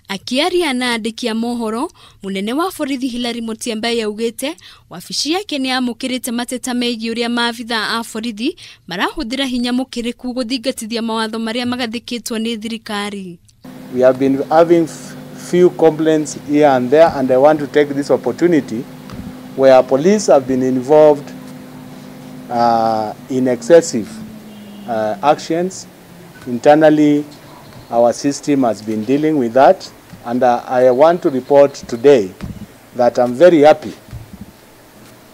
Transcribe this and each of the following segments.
Akiaria na andĩki a mohoro, mũnene wa borithi Hillary Mutyambai augĩte wabici yake nĩ yamũkĩrĩte mateta megiĩ ũrĩa maabithaa a borithi marahũthĩra hinya mũkĩrĩku gũthingatithia mawatho marĩa magathĩkĩtwo nĩ thirikari. We have been having few complaints here and there, and I want to take this opportunity where police have been involved in excessive actions. Internally, our system has been dealing with that, and I want to report today that I'm very happy.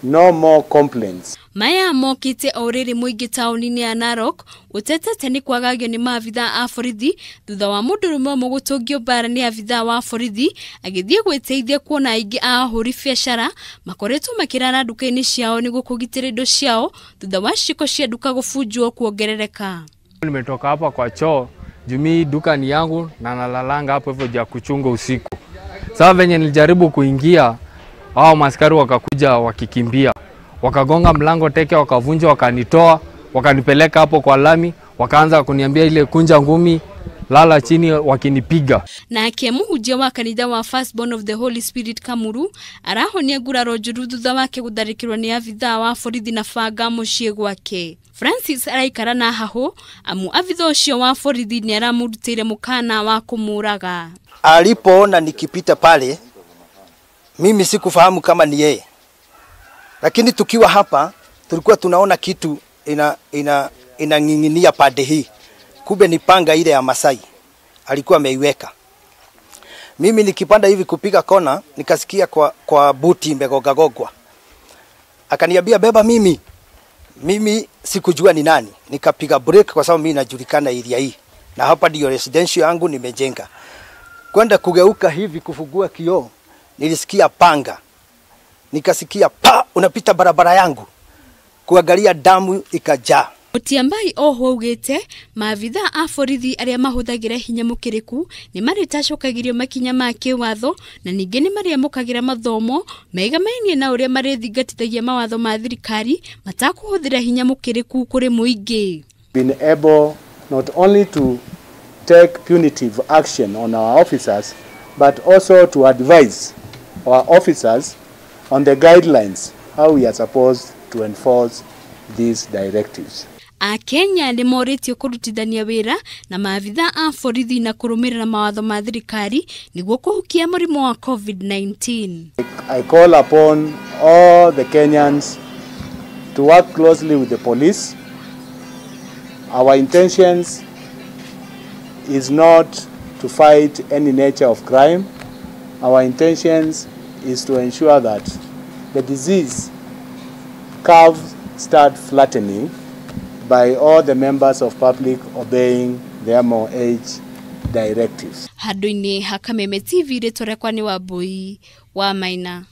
No more complaints. Maya mokite o rĩrĩ mũingĩ taũni-inĩ ya Narok ũtetete nĩ kwagagio nĩ maabithaa a borithi thutha wa mũndũrũme ũmwe gũtũngio mbara nĩ abithaa wa borithi agĩthiĩ gwĩteithia kuona aingĩ a ahũri biacara makoretwo makĩrara nduka-inĩ ciao nĩguo kũgitĩra indo ciao thutha wa ciĩko cia nduka gũbunjwo kuongerereka. Nimetoka hapa kwa choo juu duka ni yangu na nalalanga hapo hivyo ja kuchunga usiku. Sasa venye nilijaribu kuingia, hao maskari wakakuja wakikimbia, wakagonga mlango teke, wakavunja, wakanitoa, wakanipeleka hapo kwa lami, wakaanza kuniambia ile kunja ngumi, lala chini, wakinipiga. Nake mũhunjia wa kanitha wa Firstborn of the Holy Spirit Kamuru arahonia nguraro njũru thutha wake gũtharĩkĩrwo nĩ abithaa wa borithi na banga mũciĩ gwake. Francis araikara na hahũ amu abithaa ũcio wa borithi nĩ aramũrutĩire mũkana wa kũmũraga. Alipoona nikipita pale, mimi sikufahamu kama ni yeye. Lakini tukiwa hapa tulikuwa tunaona kitu inanginginia pande hii. Kumbe ni panga ile ya Masai alikuwa ameiweka. Mimi nikipanda hivi kupiga kona, nikasikia kwa buti imegogagogwa. Akaniambia beba mimi. Mimi sikujua ni nani. Nikapiga break kwa sababu mimi najulikana area hii. Na hapa ndio residential yangu nimejenga. Kwenda kugeuka hivi kufungua kioo, nilisikia panga. Nikasikia pa, unapita barabara yangu. Kuangalia damu ikajaa. Mutyambai oho augĩte maabithaa a borithi arĩa mahũthagĩra hinya mũkĩrĩku nĩ marĩtacũkagĩrio makinya ma kĩwatho na ningĩ nĩ marĩamũkagĩra mathomo megamainie na ũrĩa marĩthingatithagia mawatho ma thirikari matakũhũthĩra hinya mũkĩrĩku kũrĩ mũingĩ. Been able not only to take punitive action on our officers but also to advise our officers on the guidelines how we are supposed to enforce these directives. Akenya nĩ morĩtio kũrutithania wĩra na maabithaa a borithi na kũrũmĩrĩra mawatho ma thirikari nĩguo kũhukia mũrimũ wa COVID-19. I call upon all the Kenyans to work closely with the police. Our intentions is not to fight any nature of crime. Our intentions is to ensure that the disease curve start flattening by all the members of public obeying their MOH directives. Handũ-inĩ ha Kameme TV rĩtwa rĩakwa nĩ Wambui wa Maina.